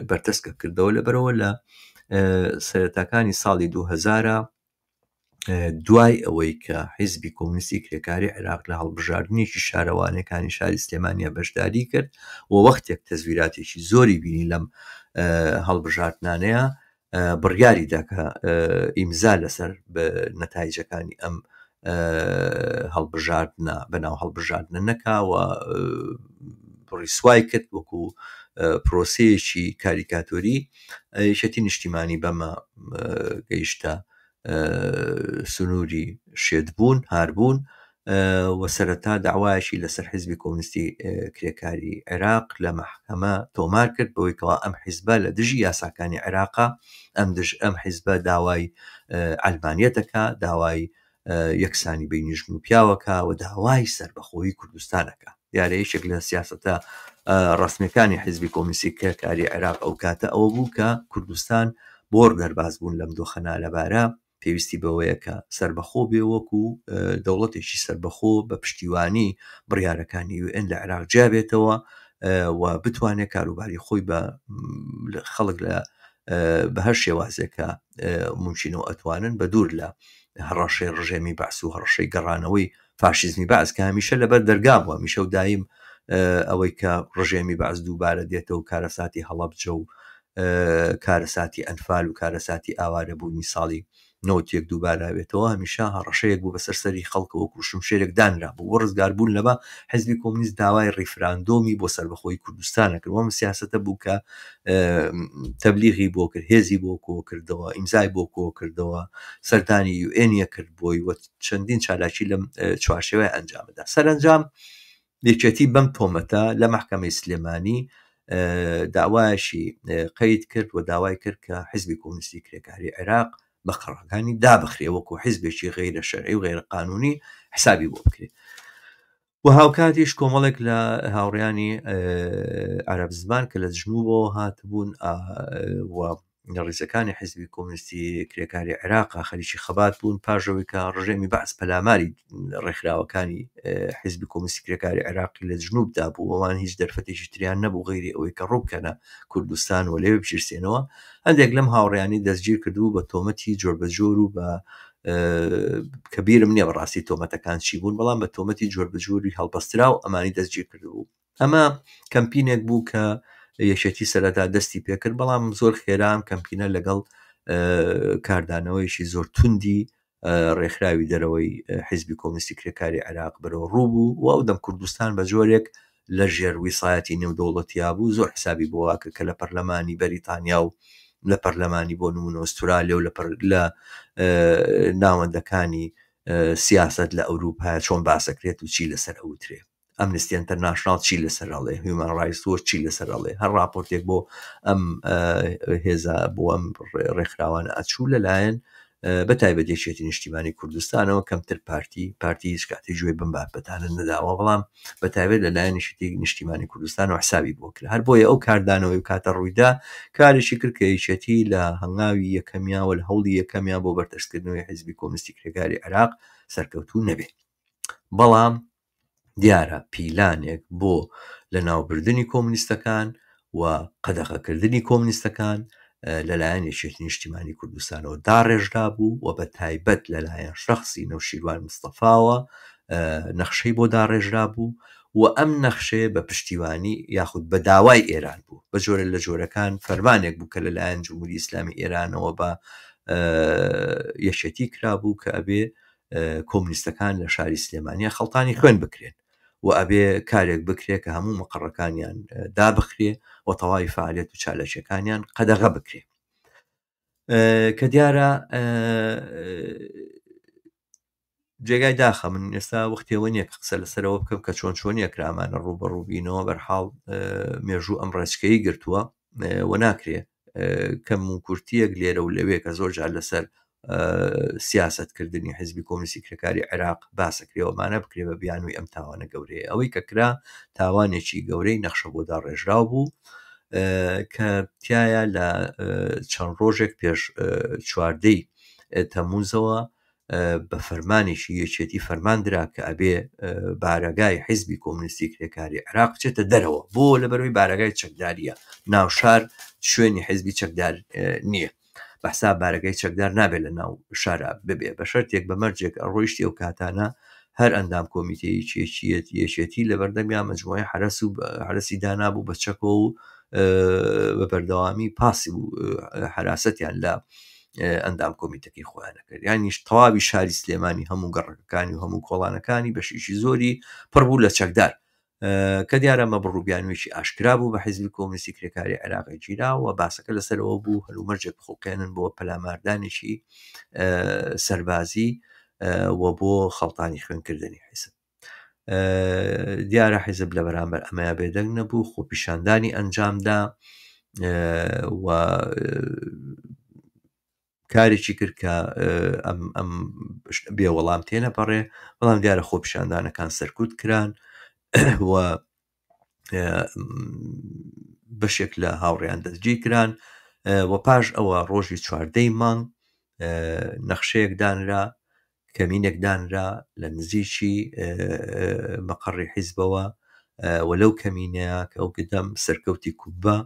بەرتەسکە کردەوە لەبەرەوە لە سەرەتاکانی ساڵی 2000 دوای ئەوەی کە حیزبی کۆمنیستی کرێکاری عێراق لە هەڵبژاردنێکی شارەوانەکانی شاری سلێمانیا بەشداری کرد و وەختێک تەزویراتێکی زۆری بینی لەم هەڵبژاردنانەیە. بڕیاری دا کە ئیمزا لەسەر نەتایجەکانی ئەم هەڵبژاردنە بەناو هەڵبژاردنە نەکا و ڕیسوای کرد وەکو پرۆسەیەکی کاریکاتۆری یەکێتی نیشتیمانی بەمە گەیشتە سنووری شێتبوون، هاربوون و سەرەتا دەعوایەکی لەسەر حیزبی کۆمۆنیستی کرێکاری عێراق لە مەحکەمە تۆمار کرد بەوەی کەوا ئەم حیزبە لە دژی یاساکانی عێراقە، ئەم دژ ئەم حیزبە داوای عەلمانیەت ئەکا، داوای یەکسانی بەینی ژن و پیاو ئەکا و داوای سەربەخۆیی کوردستان ئەکا. دیارە یەکێک لە سیاسەتە ڕەسمیەکانی حیزبی کۆمۆنیستی کرێکاری عێراق ئەو کاتە ئەوە بوو کە کوردستان بۆ دەربازبوون لەم دۆخە نالەبارە پێویستی بەوەیە کە سەربەخۆ بێ وەکو دەوڵەتێکی سەربەخۆ بە پشتیوانی بڕیارەکانی یوئێن لە عێراق جیا بێتەوە و بتوانێت کاروباری خۆی بە خەڵک لە بە هەر شێوازێکە ممکنە و ئەتوانن بە دوور لە هەڕەشەی ڕژێمی بەعس و هەڕەشەی گەڕانەوەی فاشیزمی بەعس کە هەمیشە لەبەر دەرگا بوو هەمیشە و دایم ئەوەی کە ڕژێمی بەعس دووبارە دێتەوە کارەساتی هەڵەبجە و کارەساتی ئەنفال و کارەساتی ئاوارەبوونی ساڵی نەوەتیەک دووبارە بێتەوە هەمیشە هەڕەشەیەک بوو بەسەر سەری خەڵکە وەکو شمشێرێک دانرا بوو بۆ ڕزگاربوون لەمە حزبی کۆمونیست داوای ڕیفراندۆمی بۆ سەربەخۆی کوردستانە کرد وەم سیاسەتە بوو کە تەبلیغی بۆ کرد هێزی بۆ کۆ کردەوە ئیمزای بۆ کۆ کردەوە سەردانی یوئێنیە کرد بۆی وە چەندین چالاکی لەم چوارچێوەیە ئەنجامدا سەرەنجام یەکێتی بەم تۆمەتە لە مەحکەمەی سلێمانی داوایەکی قەید کرد و داوای کرد کە حزبی کۆمۆنیستی کرێکاری عێراق بە قەڕەکانی دابخرێ وەکو حزبێکی غەیرە شەرعی و غەیرە قانونی حسابی بۆ بکرێت و هاوکاتیش کۆمەڵێک لە هاوڕیانی عەرەب زمان کە لە جنوبەوە هاتبوون و لە ڕیزەکانی حیزبی کۆمۆنیستی کرێکاری عێراقا خەریکی خەبات بوون پاش ئەوەی کە ڕژێمی بەعس پەلاماری ڕێکخراوەکانی حیزبی کۆمۆنیستی کرێکاری عێراقی لە جنوبدا بوو ئەوان هیچ دەرفەتێکی تریان نەبوو غەیری ئەوەی کە ڕووبکەنە کوردستان و لەوێ بگیرسێنەوە هەندێک لەم هاوڕیانی دەستگیر کردبوو بە تۆمەتی جۆربەجۆر و بە کە بیرم نییە بەڕاستی تۆمەتەکان چی بوون بەڵام بە تۆمەتی جۆربەجۆری هەڵبەستراو ئەمانی دەستگیر کردبوو ئەمە کەمپینێک بوو کە یەکێتی سەرەتا دەستی پێکرد بەڵام زۆر خێرا ئەم کەمپینە لەگەڵ کاردانەوەیەکی زۆر توندی ڕێکخراوی دەرەوەی حیزبی کۆمۆنیستی کرێکاری عێراق بەرەو ڕوو بوو و ئەو دەم کوردستان بە جۆرێک لە ژێر ویسایەتی نێودەوڵەتیا بوو زۆر حسابی بۆ وا کرد کە لە پەرلەمانی بەریتانیا و لە پەرلەمانی بۆ نمونە ئوسترالیا و لە ناوەندەکانی سیاسەت لە ئەوروپا چۆن باسەکرێت و چی لەسەر ئەوترێ. ئەمنستی ئینتەرناشناڵ چی لەسەر ئەڵێ، هیومان ڕایتس وۆچ چی لەسەر ئەڵێ، هەر ڕاپۆرتێک بۆ ئەم هێزە بۆ ئەم ڕێکخراوانە ئەچوو لەلایەن بە تایبەت یەکێتی نیشتیمانی کوردستانەوە کەمتر پارتی پارتی هیچ کاتی گوێی بەم بابەتانە نەداوە بەڵام بە تایبەت لەلایەن یەکێتی نیشتیمانی کوردستانەوە حسابی بۆ کرا هەر بۆیە ئەو کاردانەوەی و کاتە ڕوویدا کارێکی کرد کە یەکێتی لە هەنگاوی یەکەمیان و لە هەوڵی یەکەمیان بۆ بەرتەسکردنەوەی حیزبی کۆمۆنیستی کرێکاری عێراق سەرکەوتوو نەبێ بەڵام دیارە پیلانێک بۆ لەناوبردنی کۆمونیستەکان و قەدەغەکردنی کۆمونیستەکان لەلایەن یەکێتی نیشتیمانی کوردستانەوە داڕێژرا بوو و بە تایبەت لەلایەن شەخسی نەوشیروان مستەفاوە نەخشەی بۆ داڕێژرا بوو و ئەم نەخشەیە بە پشتیوانی یاخود بە داوای ئێران بوو بە جۆرە لە جۆرەکان فەرمانێک بوو کە لەلایەن جمهوری ئیسلامی ئێرانەوە بە یەکێتی کرابوو کە ئەبێ کۆمونیستەکان لە شاری سلێمانیا خەڵتانی خوێن بکرێن و ئەبێ کارێک بکرێ کە هەموو مەقەڕەکانیان دابخرێ و تەواوی فعالەت و چالاکیەکانیان قەدەغە بکرێ کە دیارە جێگای داخە من ئێستا وەختێەوە نییە کە قسە لەسەرەوە بکەم کە چۆن چۆنیە کرامانە ڕووبەڕووبینەوە بەرحاڵ مێژوو ئەم ڕێچکەی گرتووە و ناکرێ کەم و کورتیەک لێرە و لەوێ کە زۆر جار لەسەر سیاسەتکردنی حزبی کۆمۆنیستی کرێکاری عێراق باسەکرێ ئەمانە بکرێ بە بیانووی ئەم تاوانە گەورەیە ئەوەی کە کرا تاوانێکی گەورەی نەخشە بۆ داڕێژراو بوو کە تایە لە چەند ڕۆژێک پێش چواردەی تەموزەوە بە فەرمانێکی یەکێتی فەرمان درا کە ئەبێ بارەگای حیزبی کۆمۆنیستی کرێکاری عێراق بچێتە دەرەوە بۆ لەبەرەوەی بارەگای چەکداریە ناوشار شوێنی حیزبی چەکدار نییە بە حساب بارەگای چەکدار نابێت لە ناو شارا ببێ بە شەرتێک بە مەرجێک ڕۆیشتی ئەو کاتانە هەر ئەندام کۆمیتەیەکی یەکێتی لەبەردەمیا مەجموعەی حەرەس و حەرەسی دانابوو بە چەکەوە و بە بەردەوامی پاسی و حراستیان لە ئەندام کۆمیتەکەی خۆیان کرد یانیش تەواوی شاری سلێمانی هەموو گەڕەکەکانی و هەموو کۆڵانەکانی بەشێکی زۆری پڕ بوو لە چەکدار کە دیارە ئەمە بڕوبیانوێکی ئاشکرا بوو بە حیزبی کۆمۆنیستی کرێکاری عێراق گیرا و باسەکە لەسەرەوە بوو هەلومەرجێک بخوڵقێنن بۆ پەلاماردانێکی سەربازی و بۆ خەڵتانی خوێنکردنی حیزب. دیارە حیزب لە بەرامبەر ئەمەیا بێدەنگ نەبوو، خۆپیشاندانی ئەنجامدا و کارێکی کرد کە ئەم ئەم بێ وەڵام تێنەپەڕێ، بەڵام دیارە خۆپیشاندانەکان سەرکوت کران و بەشێک لە هاوڕێیان دەستگیر کران و پاش ئەوە ڕۆژی چواردەی مانگ نەخشەیەک دانرا کەمینێک دانرا لە نزیکی مەقەڕی حیزبەوە و لەو کەمینەیە کە ئەو گدەم سەرکەوتی کوبە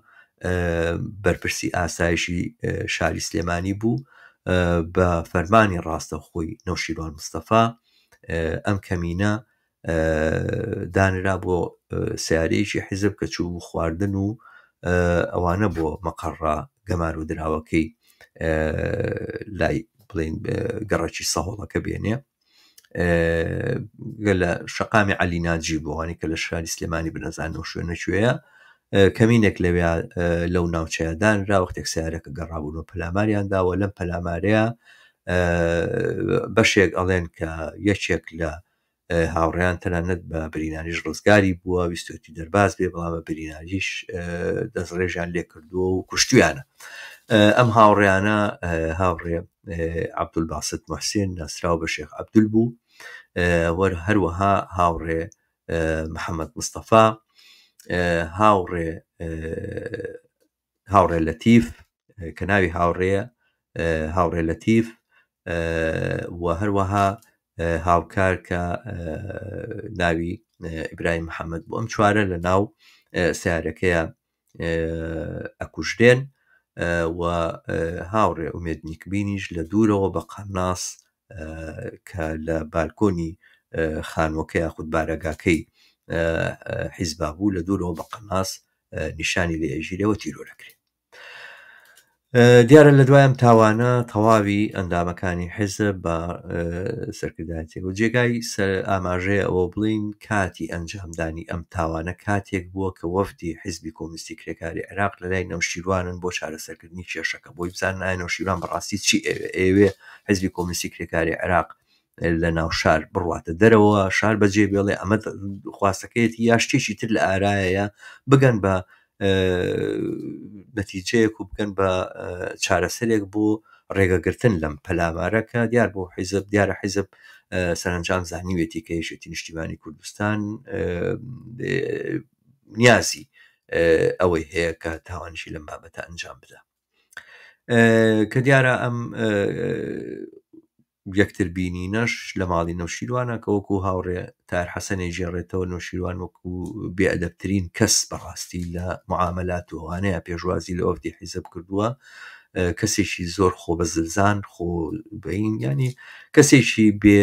بەرپرسی ئاسایشی شاری سلێمانی بوو بە فەرمانی ڕاستەوخۆی نەوشیروان مستەفا ئەم کەمینە دانرا بۆ سیارەیەکی حیزب کە چوو خواردن و ئەوانە بۆ مەقەڕە گەمار و دراوەکەی لای بڵین گەڕەکی سەهۆڵەکە بێنێ لە شەقامی عەلی ناجی بۆوانی کە لە شاری سلێمانی بنەزانەوە شوێنە کوێیە کەمینێک لەوێ لەو ناوچەیە دانرا وەختێک سیارەکە گەڕابوون و پەلاماریان داوە لەم پەلامارەیە بەشێک ئەڵێن کە یەکێک لە هاوڕێیان تەنانەت بە بریناریش ڕزگاری بووە ویستێتی دەرباز بێ بەڵام بە بریناریش دەستڕێژیان لێ کردووە و کوشتویانە ئەم هاوڕێیانە هاوڕێ عەبدولباست محسێن ناسراو بە شێخ عەبدول بوو وەر هەروەها هاوڕێ محەممەد مستەفا هاوڕێ هاوڕێ لەتیف کە ناوی هاوڕێیە هاوڕێ لەتیف و هەروەها هاوکار کە ناوی ئیبراهیم محەممەد بوو ئەم چوارە لە ناو سیارەکەیە ئەکوژرێن و هاوڕێ ئومێد نیکبینیش لە دوورەوە بە قەناس کە لە بالکۆنی خانووەکە یاخود بارەگاکەی حیزبا بوو لە دوورەوە بە قەناس نیشانی لێ ئەگیرێ و تیرۆر ئەکرێ. دیارە لە دوای ئەم تاوانە تەواوی ئەندامەکانی حیزب بە سەرکردایەتێک و جێگای ئاماژەیە ئەوە بڵین کاتی ئەنجامدانی ئەم تاوانە کاتێک بووە کە وەفدی حیزبی کۆمۆنیستی کرێکاری عێراق لە لای نەوشیروانن بۆ چارەسەرکردنی کێشەکە بۆی بزانن ئایا نەوشیروان بەڕاستی چی ئەوێ ئەیەوێ حیزبی کۆمۆنیستی کرێکاری عێراق لە ناو شار بڕواتە دەرەوە شار بەجێ بێڵێ ئەمە خواستەکەیەتی یا شتێکی تر لە ئارایە بگەن بە نەتیجەیەک و بگەن بە چارەسەرێک بۆ ڕێگەگرتن لەم پەلامارە کە دیار بۆ حیزب دیارە حیزب سەرنجام زانیوێتی کە یەکێتی نیشتیمانی کوردستان نیازی ئەوەی هەیە کە تاوانیشی لەم بابەتە ئەنجام بدا کە دیارە ئەم یەکتر بینینەش لە ماڵی نەوشیروانە کە وەکو هاوڕێ تاهیر حەسەن ئەیگێڕێتەوە نەوشیروان وەکو بێئەدەبترین کەس بەڕاستی لە معاملات و ئەوانەیە پێشوازی لە وەفدی حیزب کردووە کەسێکی زۆر خۆ بە زلزان خۆ بەین ینی کەسێکی بێ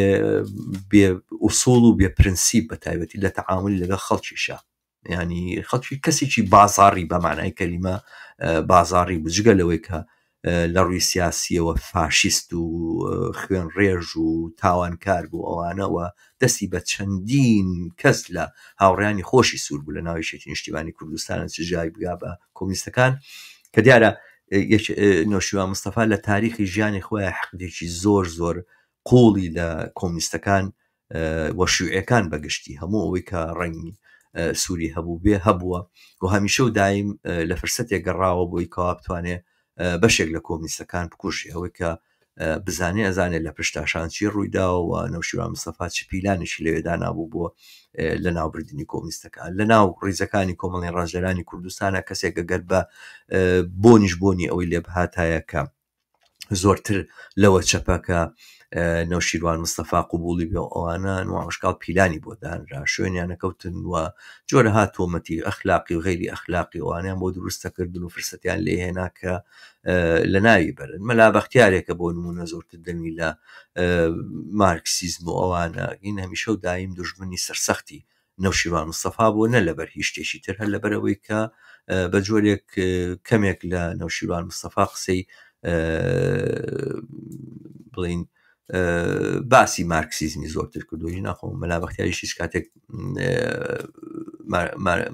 بێ ئوسوڵ و بێ پرنسیپ بە تایبەتی لە تەعاملی لەگەڵ خەڵکیشە ینی خەڵکی کەسێکی بازاڕی بە مانای کەلیمە بازاڕی بوو جگە لەوەی کە لە ڕووی سیاسیەوە فاشیست و خوێن ڕێژ و تاوانکار بوو ئەوانەوە دەستی بە چەندین کەس لە هاوڕیانی خۆشی سوور بوو لە ناوی شێتی نیشتیمانی کوردستانە چ جای بگا بە کۆمیستەکان کە دیارە نەوشیروان مستەفا لە تاریخی ژیانی خۆیان حقدێکی زۆر زۆر قوڵی لە کۆمیستەکان و شیوعیەکان بە گشتی هەموو ئەوەی کە ڕەنگی سووری هەبوو بێ هەبووە و هەمیشە و دایم لە فرسەتێک گەڕاوە بۆی کەوا بتوانێ بەشێک لە کۆمیستەکان بکوژێ ئەوەی کە بزانێ ئەزانێ لە پشتاشان چی ڕوویداوە و نەوشیروان مستەفا چ پیلانێکی لەوێ دانابوو بۆ لە ناوبردنی کۆمیستەکان لە ناو ڕیزەکانی کۆمەڵی ڕەنجدەرانی کوردستانە کەسێک گەر بە بۆنیش بۆنی ئەوەی لێ بهاتایە کە زۆرتر لەوە چەپە کە نەوشیروان مستەفا قوبوڵی بێ ئەوانە نوعشکاڵ پیلانی بۆ دانرا شوێنیان نەکەوتن و جۆرەها تۆمەتی ئەخلاقی و غەیری ئەخلاقی ئەوانیان بۆ دروستەکردن و فرسەتیان لێهێنا کە لە ناوی بەرن مەلا بەختیارێکە بۆ نمونە زۆرتر دەمی لە مارکسیزم و ئەوانە این هەمیشە و دایم دوژمنی سەرسەختی نەوشیروان مستەفا بووە نە لەبەر هیچ شتێکی تر هەر لەبەر ئەوەی کە. بە جۆرێک کەمێک لە نەوشیروان مستەفا قسەی بڵین باسی مارکسیزمی زۆرتر کردو هی ناخۆ مەلا بەختیاریش هیچ کاتێک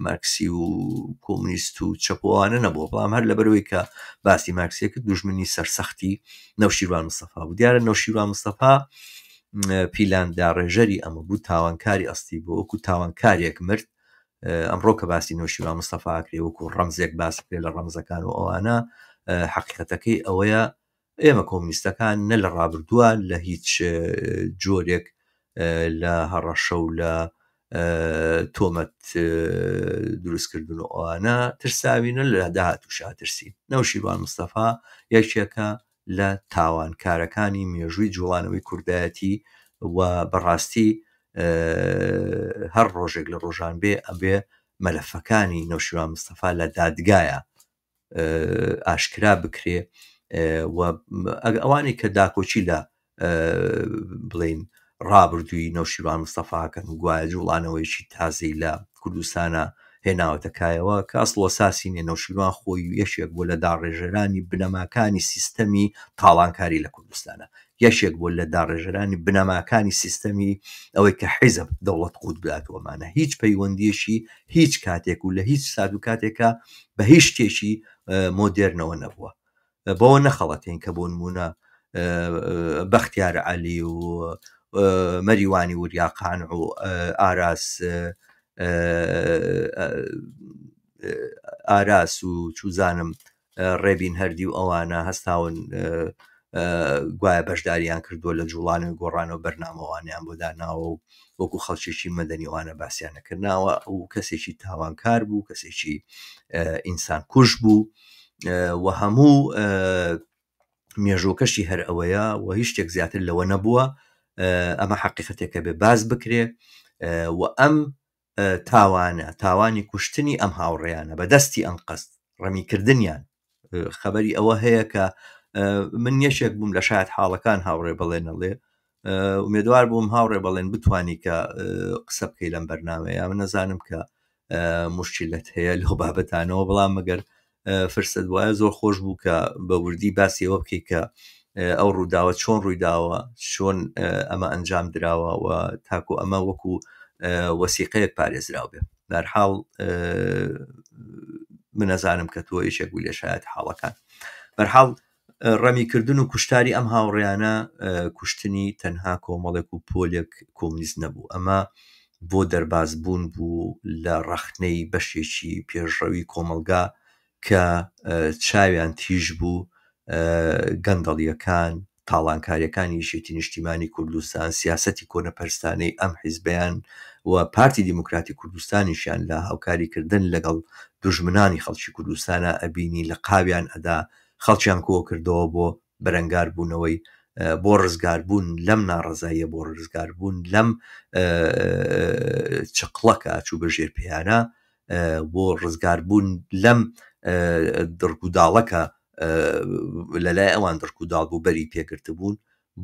مارکسی و کۆمونیست و چەپۆوانە نەبووە بەڵام هەر لەبەرەوەی کە باسی مارکسیە کرد دوژمنی سەرسەختی نەوشیروان مستەفا بوو دیارە نەوشیروان مستەفا پیلان داڕێژەری ئەمە بوو تاوانکاری ئەستی بۆ وەکو تاوانکارێک مرد ئەمڕۆ کە باسی نەوشیروان مستەفا کرێ وەکو ڕەمزێک باس کرێ لە ڕەمزەکان و ئەوانە حەقیقەتەکەی ئەوەیە ئێمە کۆمونیستەکان نە لە ڕابردووە لە هیچ جۆرێک لە هەڕەشە و لە تۆمەت دروستکردن و ئەوانە ترساوینە لە داهاتووشا ترسین. نەوشیروان مستەفا یەکێکە لە تاوانکارەکانی مێژووی جوڵانەوەی کوردایەتی و بەڕاستی هەر ڕۆژێک لە ڕۆژان بێ ئەبێ مەلەفەکانی نەوشیروان مستەفا لە دادگایە ئاشکرا بکرێ و ئەوانەی کە داکۆکی لە بڵین ڕابردووی نەوشیروان مستەفاکەن و گوایە جوڵانەوەیکی تازەی لە کوردستانە هێناوەتە کایەوە کە ئەسڵ وەساسی نیە نەوشیروان خۆی یەکێک بووە لە داڕێژەرانی بنەماکانی سیستەمی تاڵانکاری لە کوردستانە یەکێک بووە لە داڕێژەرانی بنەماکانی سیستەمی ئەوەی کە حیزب دەوڵەت قوت بداتەوەمانە هیچ پەیوەندیەکی هیچ کاتێک و لە هیچ سات و کاتێکا بە هیچ شتێکی مۆدێرنەوە نەبووە بەوە نەخەڵەتێن کە بۆ نمونە بەختیار عەلی و مەریوانی وریا قانع و ئاراس ئاراس و چوزانم ڕێبین هەردی و ئەوانە هەستاون گوایە بەشداریان کردووە لە جوڵانەوەی گۆڕانەوە بەرنامەوانیان بۆ داناوە و وەکو خەڵکێکی مەدەنی ئەوانە باسییان نەکردناوە ئەو کەسێکی تاوانکار بوو کەسێکی ئینسان کوش بوو و هەموو مێژووەکەشی هەر ئەوەیە و هیچ شتێک زیاتر لەوە نەبووە ئەمە حەقیقەتێکە بێ باس بکرێ و ئەم تاوانە، تاوانی کوشتنی ئەم هاوڕێیانە بە دەستی ئەنقەست، ڕەمیکردنیان، خەبەری ئەوە هەیە کە من یەکێک بووم لە شایەت حاڵەکان هاوڕێ بەڵێن ئەڵێ ئومێدوار بووم هاوڕێ بەڵێن بتانی کە قسە بکەی لەم بەرنمەیە من نەزانم کە مشکلت هەیە لەو بابەتانەوە بەڵام مەگەر فرسەت وایە زۆر خۆش بوو کە بە وردی باسی ئەوە بکەیت کە ئەو ڕووداوە چۆن ڕوویداوە چۆن ئەمە ئەنجام دراوە و تاکو ئەمە وەکو وەسیقەیەک پارێزراو بێ بەرحاڵ من ئەزانم کە تۆ یەکێک بووی لە شایەت حاڵەکان بەرحاڵ ڕەمیکردن و کوشتاری ئەم هاوڕێیانە کوشتنی تەنها کۆمەڵێک و پۆلێک کۆمونیست نەبوو، ئەمە بۆ دەربازبوون بوو لە ڕەخنەی بەشێکی پێشڕەوی کۆمەڵگا کە چاویان تیژ بوو گەندەڵییەکان، تاڵانکارییەکانی یەکێتی نیشتیمانی کوردستان، سیاسەتی کۆنەپەرستانەی ئەم حیزبەیان و پارتی دیموکراتی کوردستانیشیان لە هاوکاریکردن لەگەڵ دوژمنانی خەڵکی کوردستانا ئەبینی لە قاویان ئەدا خەڵکیان کۆکردەوە بۆ بەرەنگار بوونەوەی بۆ ڕزگاربوون لەم ناڕەزاییە بۆ ڕزگاربوون لەم چقڵە کە ئەچوو بە ژێر پێیانە بۆ ڕزگاربوون لەم دڕک و داڵە کە لەلای ئەوان دڕک و داڵ بوو بەری پێگرتبوون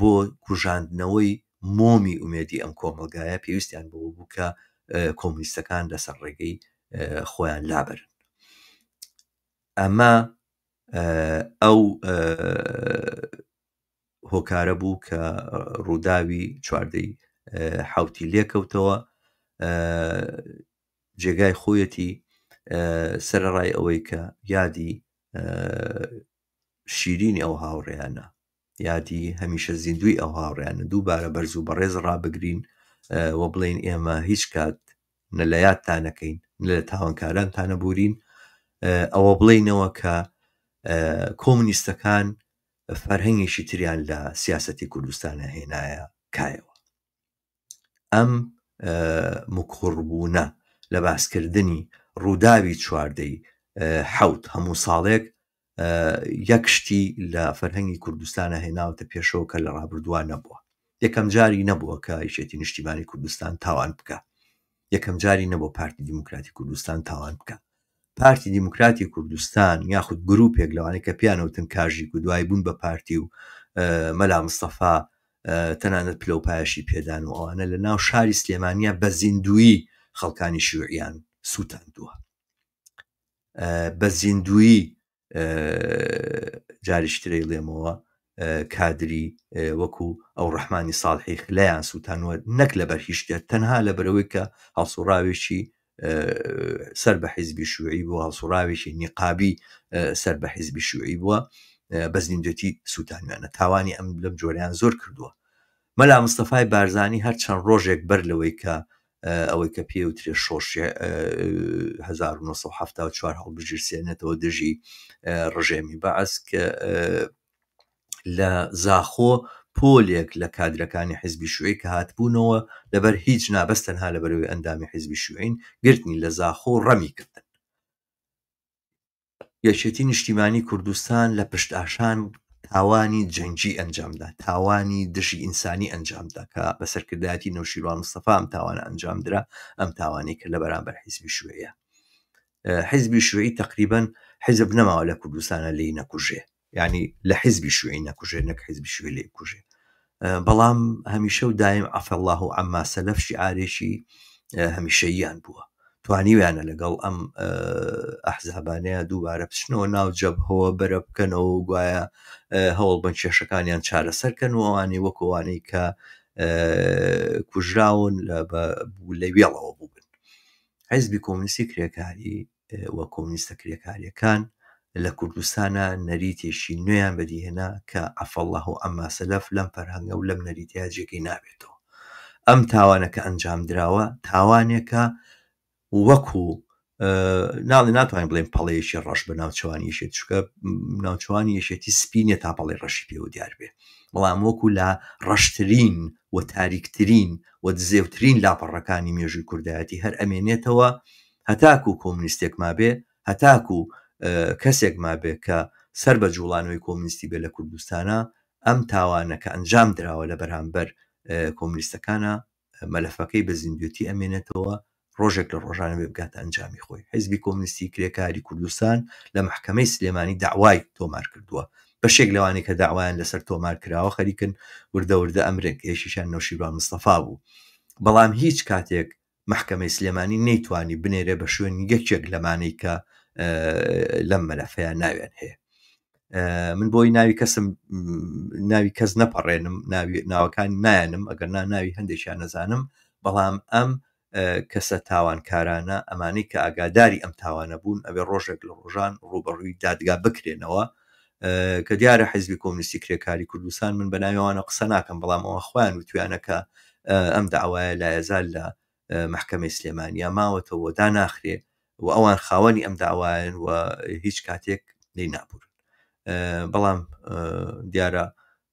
بۆ کوژاندنەوەی مۆمی ئومێدی ئەم کۆمەڵگایە پێویستیان بەوە بوو کە کۆمونیستەکان لەسەر ڕێگەی خۆیان لابەرن ئەمە ئەو هۆکارە بوو کە ڕووداوی چواردەی حوتی لێکەوتەوە جێگای خۆیەتی سەرەڕای ئەوەی کە یادی شیرینی ئەو هاوڕێیانە یادی هەمیشە زیندوی ئەو هاوڕیانە دووبارە بەرز و بەڕێز ڕابگرین و بڵێین ئێمە هیچ کات نە لە یادتان نەکەین نە لە تاوانکارانتان نەبورین ئەوە بڵێینەوە کە کۆمونیستەکان فەرهەنگێکی تریان لە سیاسەتی کوردستانە هێنایە کایەوە ئەم مکوڕبوونە لە باسکردنی ڕووداوی چواردەی حەوت هەموو ساڵێک یەک شتی لە فەرهەنگی کوردستانە هێناوەتە پێشەوە کە لە ڕابردووە نەبووە یەکەم جاری نەبووە کە یەکێتی نیشتیمانی کوردستان تاوان بکە یەکەم جاری نەبوو پارتی دیموکراتی کوردستان تاوان بکە پارتی دیموکراتی کوردستان یاخود گروپێک لەوانەی کە پیانەوتن کاژیک و دوای بوون بە پارتی و مەلا مستەفا تەنانەت پلە و پایەشی پێدان و ئەوانە لە ناو شاری سلێمانیا بە زیندویی خەڵکانی شیوعیان سووتاندووە. بە زیندویی جاریش ترەی ڵێمەوە کادری وەکو ئەو ڕەحمانی ساڵحی خلەیان سووتانوە نەک لەبەر هیچ شتێک تەنها لەبەرەوەی کە هەڵسوڕاوێکی سەر بە حیزبی شوعی بووە هەڵسوڕاوێکی نیقابی سەر بە حیزبی شوعی بووە بە زیندێتی سووتانویانە تاوانی ئەم لەم جۆریان زۆر کردووە مەلا مستەفای بارزانی هەر چەند ڕۆژێک بەر لەوەی کە ئەوەی کە پێ وترێ شۆڕشی 1970 هەڵبگیرسێنێتەوە دژی ڕژێمی بەعس کە لە زاخۆ پۆلێک لە کادرەکانی حیزبی شوعی کە هاتبوونەوە لەبەر هیچ نا بەس تەنها لەبەرەوەی ئەندامی حیزبی شوعین گرتنی لە زاخۆ و ڕەمی کردن. یەکێتی نیشتیمانی کوردستان لە پشتئاشان تاوانی جەنگی ئەنجامدا، تاوانی دژی ئینسانی ئەنجامدا کە بە سەرکردایەتی نەوشیروان مستەفا ئەم تاوانە ئەنجامدرا، ئەم تاوانەی کرد لە بەرامبەر حیزبی شوعیە. حیزبی شوعی تەقریبەن حیزب نەماوە لە کوردستانە لێی نەکوژێ. یانی لە حیزبی شوعی نەکوژێ نەک حیزبی شوعی لێ بکوژێ بەڵام هەمیشە و دایم عفا الله عما سلف شعارێکی هەمیشەییان بووە توانیویانە لەگەڵ ئەم ئەحزابانەیە دووبارە بچنەوە ناو جەبهەوە بەرە بکەنەوە و گوایە هەوڵ بن کێشەکانیان چارەسەرکەن و ئەوانەی وەکوانەی کە کوژراون لە وێڵەوە بووبن حیزبی کۆمونیستی کرێکاری و کۆمونیستە کرێکاریەکان لە کوردستانا نەریتێکی نوێیان بەدیهێنا کە عفا اللە عما سلف لەم فەرهەنگە و لەم نەریتەیا جێگەی نابێتەوە. ئەم تاوانە کە ئەنجام دراوە تاوانێکە وەکو ناڵێ ناتوانین بڵێن پەڵەیەکی ڕەش بە ناوچەوانی یەکێتی چونکە ناوچەوانی یەکێتی سپی نیە تا پەڵەی ڕەشی پێوە دیار بێ بەڵام وەکو لە ڕەشترین و تاریکترین و دزێوترین لاپەڕەکانی مێژووی کوردایەتی هەر ئەمێنێتەوە هەتاکو کۆمونیستێک مابێ، هەتاکو کەسێک مابێ کە سەر بە جوڵانەوەی کۆمونیستی بێ لە کوردستانا، ئەم تاوانە کە ئەنجام دراوە لە بەرامبەر کۆمونیستەکانا، مەلەفەکەی بە زیندوێتی ئەمێنێتەوە، ڕۆژێک لە ڕۆژان ئەبێ بگاتە ئەنجامی خۆی. حیزبی کۆمونیستی کرێکاری کوردستان لە مەحکەمەی سلێمانی دەعوای تۆمار کردووە. بەشێک لەوانەی کە دەعوایان لەسەر تۆمار کراوە خەریکن وردە وردە ئەمرن کە یەکێکیان نەوشیروان مستەفا بوو. بەڵام هیچ کاتێک مەحکەمەی سلێمانی نەیتوانی بنێرێ بە شوێن یەکێک لەمانەی کە لەم مەلەفەیە ناویان هەیە من بۆی ناوی کەسم ناوی کەس نەپەڕێنم ناوی ناوەکان نایەنم ئەگەر نا ناوی هەندێکیان نەزانم بەڵام ئەم کەسە تاوانکارانە ئەمانەی کە ئاگاداری ئەم تاوانە بوون ئەبێ ڕۆژێک لە ڕۆژان ڕوبەڕووی دادگا بکرێنەوە کە دیارە حیزبی کۆمونیستی کرێکاری کوردستان من بە ناوی ئەوانە قسە ناکەم بەڵام ئەوان خۆیان وتویانە کە ئەم داوایە لایەزال لە مەحکەمەی سلێمانیا ماوەتەوە داناخرێ و ئەوان خاوەنی ئەم داوایەن و هیچ کاتێک لی نابورن بەڵام دیارە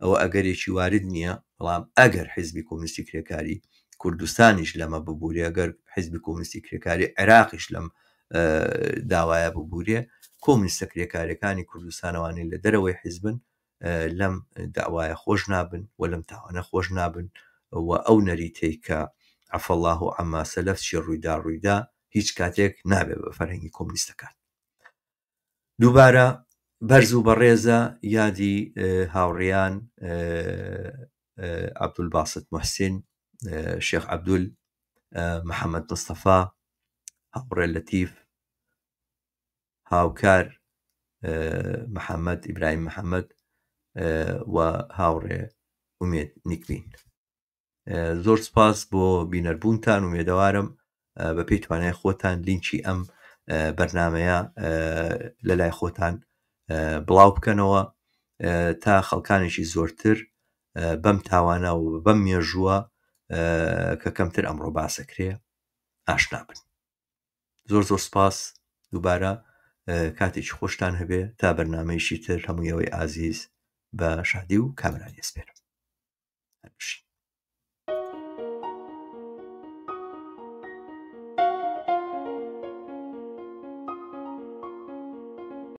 ئەوە ئەگەرێکی وارد نییە بەڵام ئەگەر حیزبی کۆمونیستی کرێکاری کوردستانیش لەمە ببوورێ ئەگەر حیزبی کۆمونیستی کرێکاری عێراقیش لەم داوایە ببوورێ کۆمونیستە کرێکاریەکانی کوردستان ئەوانەی لە دەرەوەی حیزبن لەم داوایە خۆش نابن و لەم تاوانە خۆش نابن و ئەو نەریتەی کە عفا اللە عما سلف چی ڕوویدا ڕوویدا هیچ کاتێک نابێ بە فەرهەنگی کۆمونیستەکان. دووبارە بەرز و بەڕێزە یادی هاوڕێیان عەبدولباست موحسین، شێخ عەبدول، محەمەد مستەفا، هاوڕێ لەتیف، هاوکار محەمەد ئیبراهیم محەمەد و هاوڕێ ئومێد نیکبین. زۆر سپاس بۆ بینەربوونتان ومێدەوارم بە پێی توانای خۆتان لینکی ئەم بەرنمەیە لە لای خۆتان بڵاو بکەنەوە تا خەڵکانێکی زۆرتر بەم تاوانە و بەم مێژووە کە کەمتر ئەمڕۆ باسەکرێ ئاشنا بن زۆر زۆر سپاس دووبارە کاتێکی خۆشتان هەبێ تا بەرنمەیەکی تر هەموو ئێوەی ئازیز بە شادی و کامەرانی ئەسپێرم. هەر بژین.